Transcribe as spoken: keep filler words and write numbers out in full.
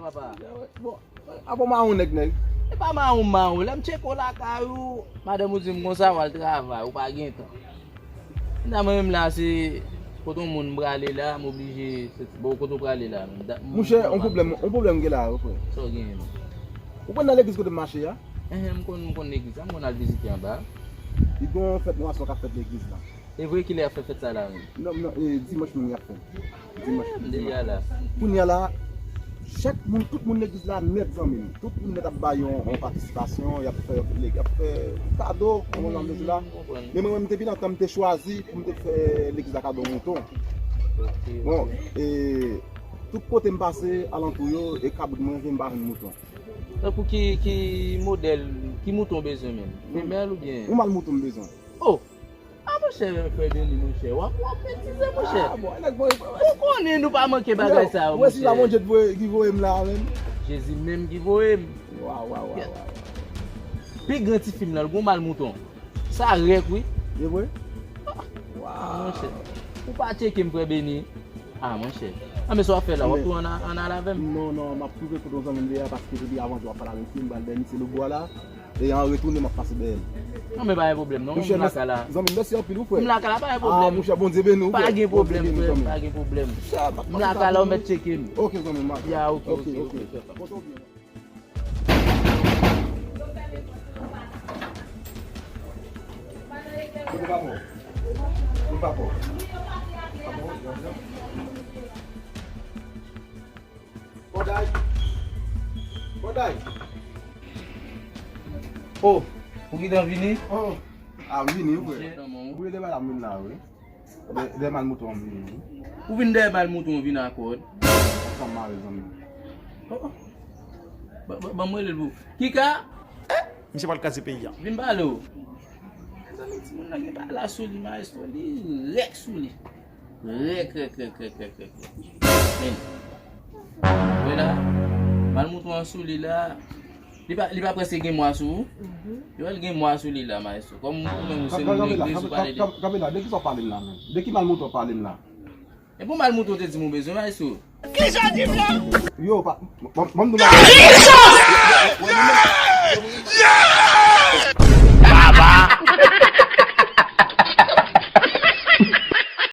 Papa. Bon, apa w mawon nèg, nèg? E pa mawon, mawon. Lè m tcheke w lakay ou, madanm ou di m konsa, w al travay, ou pa gen tan. Kounya mwen menm la, se kote yon moun m prale la, m oblije, se, bon, kote w prale la menm. Da-, m Monchè, yon pwoblèm, yon pwoblèm gen la, wi, frè. Sa w genyen menm? Ou konn nan legliz kote m mache a? Enhen, m konn, m konn legliz la, m konn al vizite anba. Li gen yon fèt mwason k ap fèt legliz la. E vre, kilè y ap fè fèt sa la menm? Non, non, e, dimanch menm y ap fè. Dimanch, m deja la. Kounya la, chak moun, tout moun legliz la nèt, zanmi m. Tout moun nèt ap bay yon, yon patisipasyon, y ap fè, y ap fè kado, kòman jan m te di la. Men mwen menm, m te vin antan, m te chwazi pou m te fè legliz la kado mouton. Bon, e tout kote m pase alantou yo, e kabrit mwen vin, m pa jwenn mouton. Tankou ki, ki modèl, ki mouton w bezwen menm? Femèl oubyen? Yon mal mouton m bezwen. Oh! Ah, monchè, frè Beni, monchè. W ap, w ap betize, monchè. Ah, bon, nèg, bon, ou konnen nou pa manke bagay sa yo, monchè. Wè si pa Bondye ki voye m la menm. Jezi menm ki voye m. Waw, waw, waw, waw. Pi gran ti fi m nan, l gon mal mouton. Sa rèk, wi. E vre? Ah, monchè. Ou pa tcheke m, frè Beni. Ah, monchè. Ah, men sa w ap fè la, w ap tou ann a-, ann al avè m? Non, non, m ap tou ret kote yon zanmi m deja, paske depi avan jodi a w ap pale avèk li, m pral dèyè misye lòtbò a la. E an retounen, m ap pase dèyè l. Non, men pa gen pwoblèm, non. Monchè, m lakay la. Zanmi m, mèsi anpil, wi, frè. M lakay la, pa gen pwoblèm. Ah, monchè, Bondye beni w, frè. Pa gen pwoblèm, frè, pa gen pwoblèm. M lakay la, ou mèt tcheke m. Ok, zanmi m. Ya, ok, ok, ok. Kote papa w? Kote papa w? Papa w? Kòday! Kòday! Oh, ou gentan vini? Oh, a vini, wi, frè. Monchè, kòman w? Ou vini dèyè mal mouton an vini, wi. Ou vin dèyè mal mouton an vin ak kòd? Sa m mare, zanmi m. Oh, oh. Ban, ban, ban mwen rele l pou. Kika? Eh? Misye pral kraze peyi a. Vin pale w. Mezanmi, timoun nan gen bagay la sou li, maestro. Li rèk sou li. Rèk, rèk, rèk, rèk, rèk, rèk. Men. Wè la. Mal mouton an sou li la. Li pa, li pa prèske gen mwa sou ou? Mhm. Yo, l gen mwa sou li la, maestro. Kòm ou menm ou se moun legliz, ou pale de. Kanpe la, de ki sa w pale m la menm? De ki mal mouton w pale m la? E pou mal mouton te di m ou bezwen, maestro? Kisa w di m la? Yo, pa, bon, bon, bon,